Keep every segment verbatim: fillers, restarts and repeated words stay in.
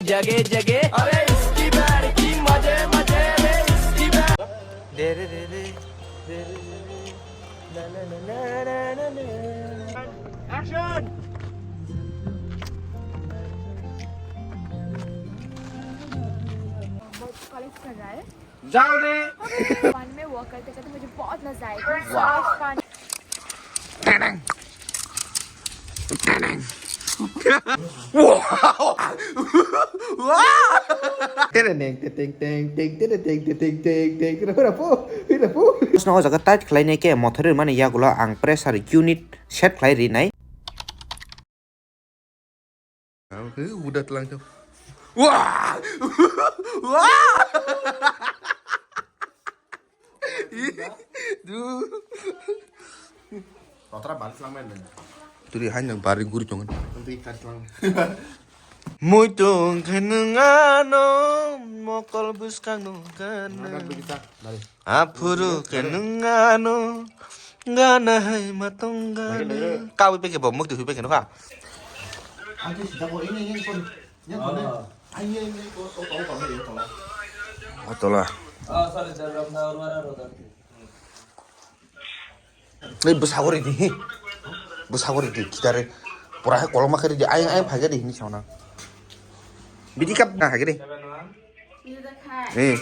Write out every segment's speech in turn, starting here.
जगे जगे अरे इसकी बैंड की मजे मजे रे इसकी बैंड। दे रे रे रे, दे रे रे रे, ना ना ना ना ना ना ना। एक्शन। कॉलेज कर रहा है। जल्दी। पानी में वॉक करते करते मुझे बहुत मजा आया। वाह। साफ पानी। Tere neng te teng teng teng, tere teng te teng teng teng, tere hura po, hura po. Snow jaga tight khlai ne ke mothor mani yagulo ang pressure unit set khlai ri nai. Ang khe uda tlang khe. Wah! Wah! Ih, du. Totra bal tlang men. Turi hai nang bari guri tongan. Nanti ikan tlang. Muitung khenung ano mokol bwskang nung kanu. Aphuru khe nung ano gana hai matong gana. Kawi peke bo mukti hui peke nukha. Atola. Ei bwsagori di hi. Bwsagori di kitare. Pura hai koloma khe di ayang ayang phai di hini sauna. Bidi kap na hai di. Eh.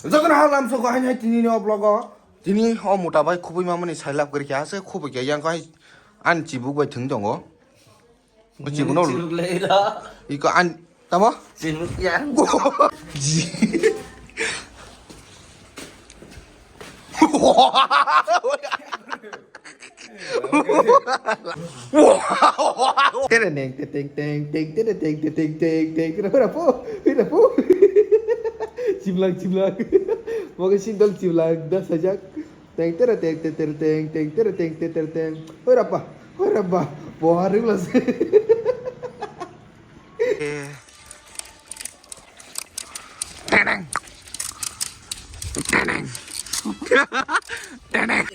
Jotono halam soko hai hai tini ni o vlog o. Tini o mota bai khubui mamani sailap gori kya se khubui kya yang ko hai an chibuk bai thung tongo. O chibuk no. Chibuk lai ra. Iko an tamo? Chibuk yang. Tere neng te teng teng teng, tere teng te teng teng teng, tere hura po, hura po. Chiblang chiblang. Moga sindal chiblang da sajak. Teng tere teng te tere teng, teng tere teng te tere teng. Hura pa, hura pa. Boha rula se. Teneng. Teneng. Teneng.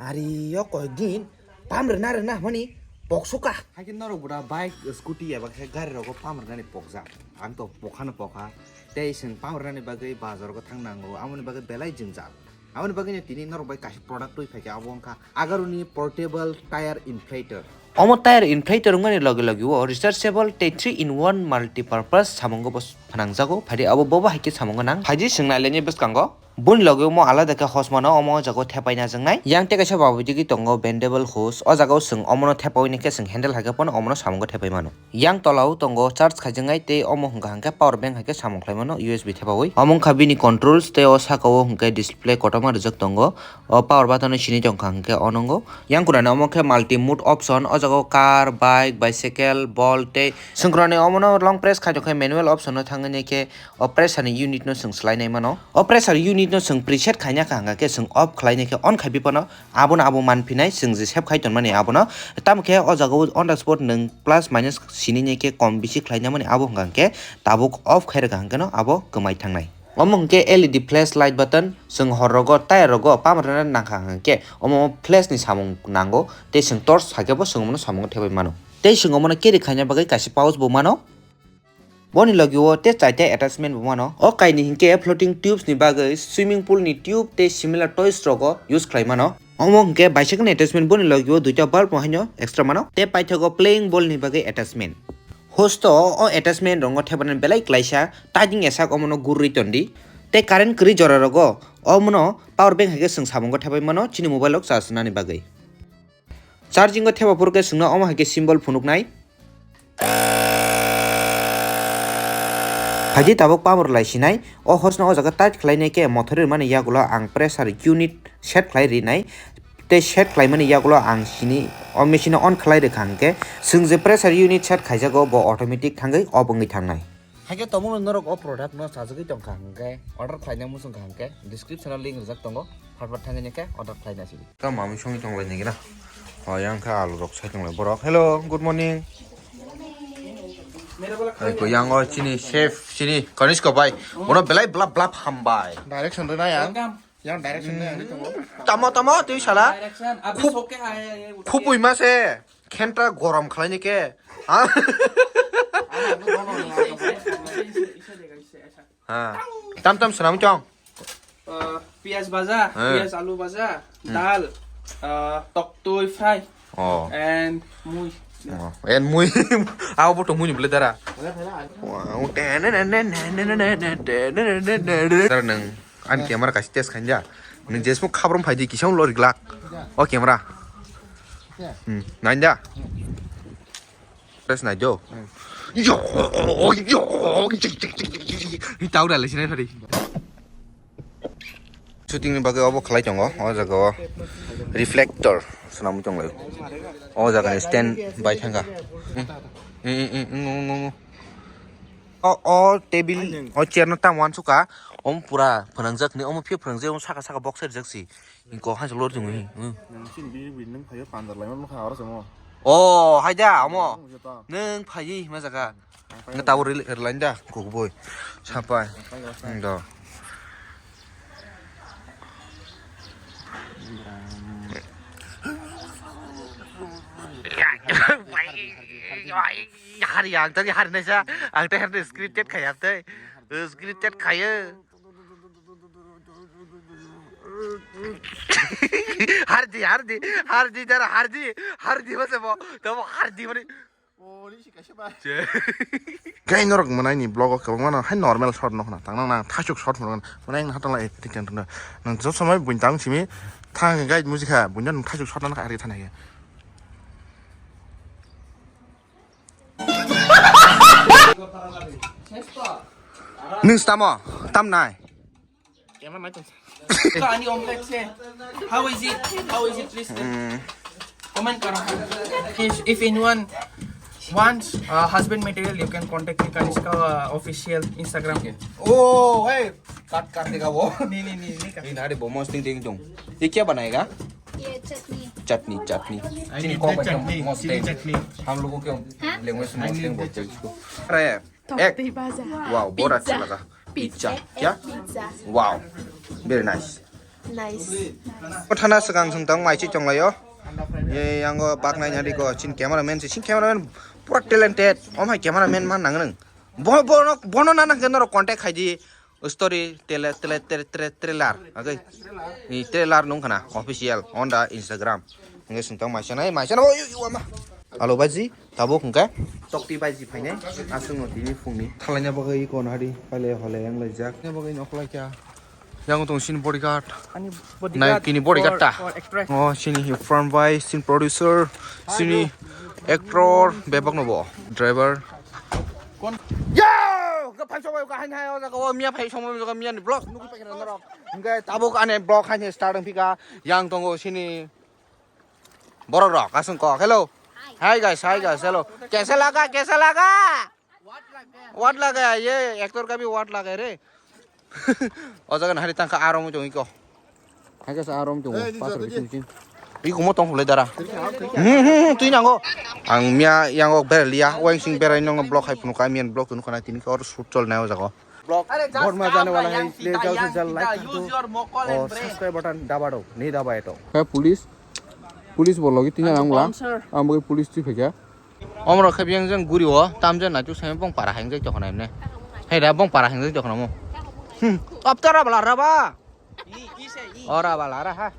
Ari yo koi din pam rwna rwna hwnmani poksuka. Haikhe norok bwda bike, scooty eba khe gari rogo pam rwnani pokjak. Ang to pokhano pokha. Tei chwng pam rwnani bagwi bazar go thang nango, amoni bagwi belai jwngjal. Aboni bagwino tini norok bai kaisa product twi phaikha, abo wngkha Agaroni portable tire inflator. Omo tire inflator wngmani logi logi o rechargeable tei three in one multipurpose samungo bo phanangjago. Phaidi abo bobo hai khe samungo nang. Phaidi chwng nailaini bwskango. Boni logi omo alada khe hosmano omo o jaga o thepai najaknai. Yang tei kaisa babui digi tongo bendable hose. O jaga o chwng omono thepaui ni khe chwng handle hai khe phano omono samungo thepai mano. Yang tola o tongo charge khaijaknai tei omo hwnkha hwnkhe power bank hai khe samung khlai mano U S B thepaui. Omo wngkha bini controls tei o saka o hwnkhe display kotorma rijak tongo. O power button o sini tongkha hwnkhe o nongo. Yang kurani omo khe multi mode option, o jaga o car, bike, bicycle, ball tei chwng kurani omono long press khai tongkhe manual option o thangwi nai khe o pressure ni unit no chwng swlai nai mano. O pressure unit no chwng preset khaina kha hwnkha khe chwng off khlai nai khe on khai pi phano abono abo man phinai chwng je save khai tonmani abono. Tamo khe o jaga o on the spot nwng plus minus sini ni khe kom bisi khlai nai mani abo hwnkha hwnkhe tabuk off khai rwkha hwnkhe no abo kwmai thangnai. Omo hwnkhe L E D flash light button, chwng hor rogo tire rogo pam rwna nangkha hwnkhe omo flash ni samung nango tei chwng torch hai khe bo chwng omono samungo thepai mano. Tei chwng omono carry khaina bagwi kaisa pouch bo mano. Boni logi o tei chaita attachment bo mano. O kaini hinkhe floating tubes ni bagwi swimming pool ni tube tei similar toys rogo use khlai mano. Omo hinkhe bicycle ni attachment boni logi o duita bulb bo haino extra mano. Tei paithago playing ball ni bagwi attachment. Host o, o attachment rongo thepanani belai klaisa, taking esak omono gurui tondi. Tei current kwrwi jora rogo omono power bank hai khe chwng samungo thepai mano chini mobile rok charge nani bagwi. Charging o thepa phuru khe chwngno omo hai khe symbol phunuknai. Phaidi tabuk power lai sinai, o hosno o jaga tight khlai nai khe mothor rwmani yagulo ang pressure unit set khlai rinai. Tei set khlaimani yagulo ang sini o machine on khlai rwkha hwnkhe, chwng je pressure unit set khaijago bo automatic thangwi off wngwi thangnai. Haikhe tongmungno norok o product no chajagwi tongkha hwnkhe order khlaina muchungkha hwnkhe description o link rijak tongo, phat phat thangwi nai khe order khlaina sidi. Tamo mami songwi tonglaini gina. O yang khe alu rok sai tonglai borok. Hello, good morning. Hai ko yang o chini chef chini Kanishka bai. Bono belai blap blap hambai. Direction rwna yang. Welcome. Yang direction na ani tongo. Tamo, tamo, twi sala. Direction, abhi Khup-, so ke hai, hai, hai, uthi khupui ma se. Khenta gorom khlaini ke. Ha? Ha. Tam tam swnam chong. Uh, piyaj bhaja, Hmm. piyaj alu bhaja, Hmm. dal, uh, toktui fry, Oh. and mui. Oh. And mui. Abo bo tongmui ni bwle dara. Dara nang. Ani camera kasi test khainja. Nang jesmo khabrom phaidi kisa lori glak. O camera. Hmm. Nainja. Press nai do. Hmm. Yo, yo, tau da le sinai phari. Shooting ni bagwi obo khlai tongo, o jaga o reflector swnamwi tong lai. O jaga ni stand bai thangkha. Hmm. Hmm, hmm, hmm, hmm, hmm, hmm. O, o table, o chair no tam uansukha, omo pura phwnangjak ni, omo phiya phwnangjak, omo saka saka box rijak si. Ingko hansok lor chungwi. Hmm. Nang sini bini bini nang phaio panjar lai ma kha oro chamo. Oh, haida, omo. Nang phaio hima jaga. Nang phaio. Nang tabo ril-, ril lain da, kok boi. Sapai. Nang phaio, nang phaio. Ndo. Hari yang tadi hari nasa, ang teh hari scripted kaya teh. Scripted kaya. Hardi, hardi, hardi, dara hardi, hardi masa bo, tamo hardi mani. Gai norok mwnai ni vlog o kwbangma no hai normal shot no khna tang nang nang thasuk shot no khna mwnai wng hatang lai editing tang nang joto somoi buini tang simi thang gai mujikha buini no thasuk shot no kha ari thana khe. Nung tamo? Tam nai? Ani omelette se. How is it? How is it? Please tell. Hmm. Comment karo. If, if anyone wants, uh, husband material, you can contact me, Kanishka, uh, official Instagram. Oh, hey, cut kar dega wo. नहीं, नहीं, नहीं, नहीं कर। ये नारे बोमोस टिंग टिंग टुंग। ये क्या बनाएगा? ये चटनी। चटनी, चटनी। I need the chutney, chili chutney। हम लोगों के language में mostly बोलते हैं इसको। अरे, एक। Wow, बहुत अच्छा लगा। Pizza। क्या? Pizza। Wow, very nice। Nice। Thana swkang swng tong mai chi tong laio. Ye yango bak nai nari ko chin cameraman si, chin cameraman pura talented. Om hai cameraman man nang nang. Bo, bono, bono nana ke noro contact khai di. Story tele-, tele-, tele-, tele-, trailer. Okay. Ni trailer nung khana official on the Instagram. Nge sung tong mai sanai, mai sanai, oi, oi, oi, ma. Alo baji, tabuk hwnkhe. Tokti baji phainai. Aswk no tini phungni. Thalaina bagwi kon hari, pale hole yang lai jak. Yang bagwi nok lai kya. Yang tong sin bodyguard. Ani bodyguard. Nai kini bodyguard for, ta. For actress. Oh, sini front by, sin producer, sini actor, bebak no bo. Driver. Kon? Yo! Hwnkhe phai songwi ka hain hai o jaga o miya phai songwi jaga miya ni vlog nugwi paikha norok. Hwnkhe tabuk ani vlog hain start wng phika yang tongo sini borok rok aswng kok. Hello. Hi guys, hi guys, hello. Kaisa laga, kaisa laga? What laga? Ye actor ka bhi what laga re? O jaga nahari tangkha aro mo jongiko. Hai kasa arom tongo, eh, di pathor jatuh bisin di. Bisin. Iko mo tong hulai dara. Tui kha, tui kha. Hmm, hmm, hmm, tui nango. Ang miya yango beraliya, wangsing berai nongno block hai phunukha, miyan block tunukha na tini khe or shoot chol nai o jago. Block. Are, just Borma jane wala hai, please jal se jal like kar do. Use your mokol and brain. Aur subscribe button daba do, nahi daba hai to. Hai police, police bolo ki tina nang la. Sponsor. Ambo police tui phekya. Omro khe biyang jang guri o, tam jang naituk sai bong para hang jai tokona emne. Hai da bong para hang jai tokona mo. Hmm, aptara bala raba. Ora bala ra ha.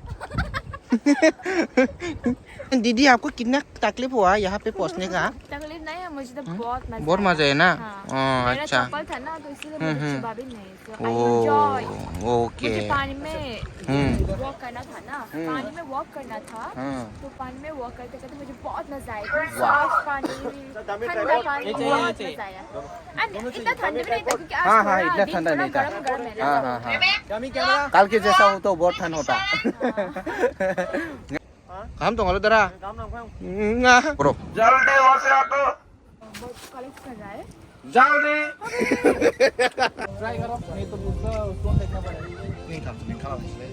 दीदी, आपको कितना तकलीफ हुआ यहाँ पे पहुँचने का? तकलीफ नहीं है, मुझे तो हम्म? बहुत मजा बहुत आया। मजा है ना? हाँ। हाँ, मेरा अच्छा। चप्पल था ना, तो इसीलिए हम्म, मुझे हम्म। छुआ भी नहीं। So, I enjoy। ओके। मुझे पानी में हम्म। वॉक करना था ना, हम्म। पानी में वॉक करना था, हाँ। तो पानी में वॉक करते करते मुझे बहुत मजा आया। वाह। साफ पानी, ठंडा पानी, ये चाहिए, बहुत ये चाहिए। मजा आया। And इतना ठंड भी नहीं था क्योंकि आज हाँ, हाँ, थोड़ा इतना दिन ठंडा थोड़ा नहीं था। गरम गरम है ना, हाँ, तो हाँ, हाँ। कल के जैसा हो तो बहुत ठंड होता। हाँ। Kaham tong alo dara? Kaham nang phai. Nga. Bro. जल्दी हो से आ तो। बहुत कलेक्ट कर रहा है। जल्दी। ट्राई करो, नहीं तो उसका टोन देखना पड़ेगा। नहीं था, नहीं था, इसलिए।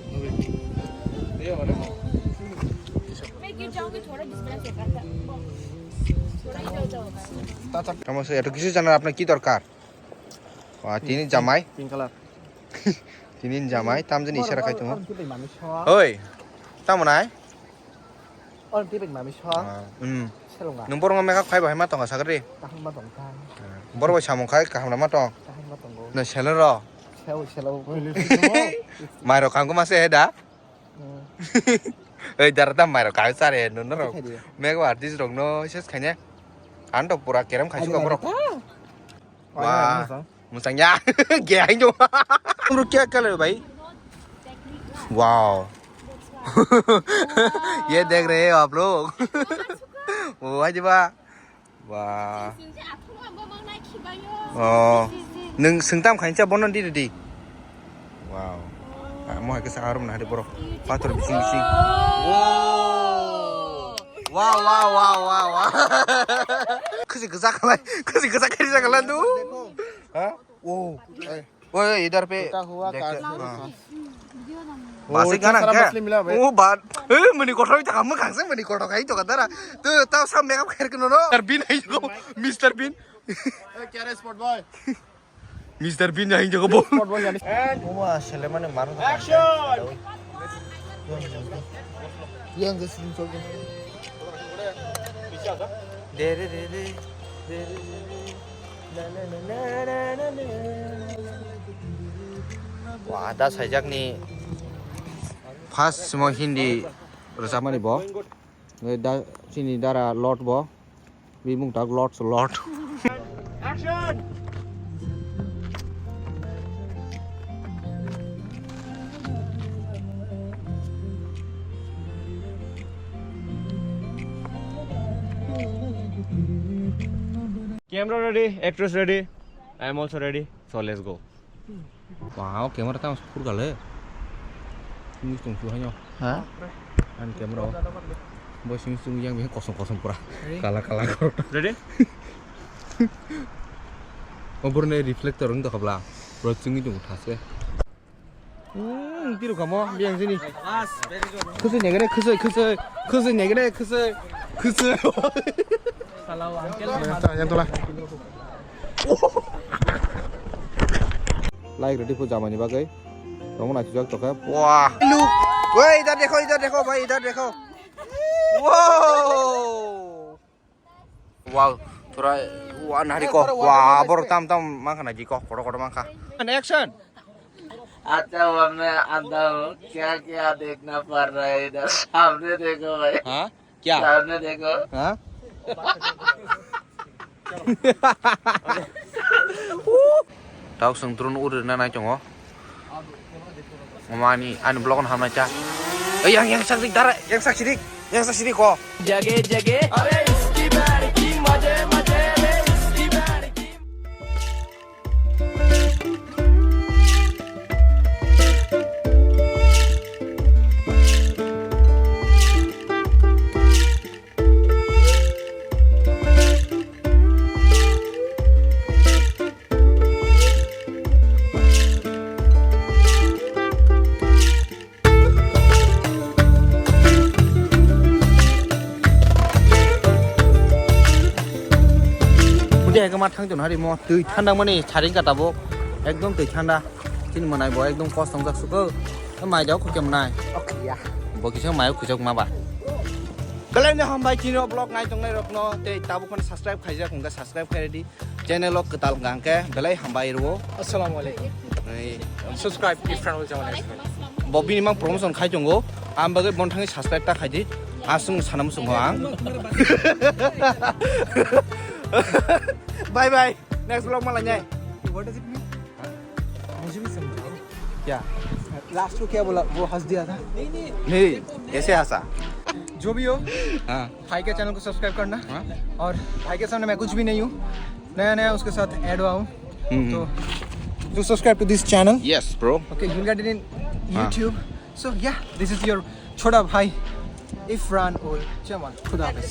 ये वाले। मैं गिर जाऊंगी, थोड़ा डिस्टर्ब होगा। थोड़ा इधर उधर होगा। Tamo se, eto kisu janar apnar ki dorkar? Wa, tini jamai. Pink color. Tini ni jamai tamjani isara khai tongo. Oi, tamo nai? Oro tibik mami so. Ah, hmm. Selonga. Nung borok makeup khai bo hai ma tongo sakri? Kaham ma tong kha. Borok bai samung khai kaham ma tong. Kaham ma tongo. Na selo ro. Selo, selo. Mai rok kangkuma se da. Hmm. Ei dara tam mai rok kang sare no no rok. Khai di. Makeup artist rok no ses khaine. An to pura kerem khai suka borok. Wah. Musang ya. Ge hai jo. Bro kya kya le bhai? Wow. Ye dekh rahe ho aap log? Oh, hai ba. Wah. Oh. Nung sengtam khaincha bono di di. Wow. Amo hai khe sa arum na hari borok. Pathor bising bising. Wow. Wow, wow, wow, wow, wow. Khasi gajak khalai, khasi gajak khairi jak khalai tu. Ha? Oh. Oi, idhar pe. Tohta hua dekh, kaana. Ha. Basi gana kya? Oh, ba. Eh, mani kothok ta kamu khangsa mani kothok hai to kadara. Tu tau sa makeup khair keno no. Mister Bean hai ko, Mister Bean. Eh, kya re sport boy? Mister Bean yang jago bo. Action! Wah, da saijakni first simo Hindi rwchapmani bo. Da, chini dara Lord bo. Bimung tak lot so lot. Action! Camera ready, actress ready, I am also ready. So let's go. Wow, camera tamo phur kale. Simi tong su haino. Ha? An camera o. Bo simi simi yang bini kosong kosong pura. Ready? Kala kala kor. Ready? O burne reflector wng tokhabla. Bro chungwi tong thase. Hmm, tiru kamo biang sini. Khusui negere khusui khusui khusui negere khusui khusui. Yang tola. Like ready phu jamani bagwi. Romo na chujak tokha. Wah. Look. Woi, idhar dekho, idhar dekho, bhai, idhar dekho. Wow. Wow. Thora, wah, nari ko. Wah, borok tam tam mangkha na jiko. Kodo kodo mangkha. And action. अच्छा, वो मैं अंधा हूँ, क्या क्या देखना पड़ रहा है इधर, सामने देखो भाई। Ha? Kya? Sabe de ko. Ha? Tau sung drone uri na nai tongo. Mani ani vlog no hamnai cha. Ei yang yang sak dik dara, yang sak sidik, yang sak sidik ko. Jage jage. Are iski bad ki maje maje re iski bad ki. Ude ke ma thang jon hari mo twi thanda mani charing ka tabuk ekdom twi thanda chini manai bo ekdom kos tong jak suko mai jao khuke manai. Okay ya. Bo kisa mai khujak ma ba. Belai no hambai chini vlog nai tongnai rok no tei tabuk phano subscribe khaijak hwnka subscribe khai di. Channel o kwtal hwnkha hwnkhe belai hambai rwo. Assalamu alaikum. Ei. Subscribe Ifran ul Jamal Hassan. Bo bini mang promotion khai tongo. Ang bagwi bon thangwi subscribe ta khai di. Aswng sana muchungo ang. Bye bye. Next vlog ma lainai. What does it mean? मुझे भी समझाओ। क्या? लास्ट को क्या बोला? वो हंस दिया था। नहीं, ऐसे हंसा। जो भी हो, हाँ। भाई के चैनल को सब्सक्राइब करना। हाँ। और भाई के सामने मैं कुछ भी नहीं हूँ, नया नया उसके साथ ऐड हुआ हूँ। हम्म। तो do subscribe to this channel। Yes, bro। Okay, you'll get it in हाँ। YouTube। So yeah, this is your छोटा भाई इफरान उल जमाल। खुदा हाफिज।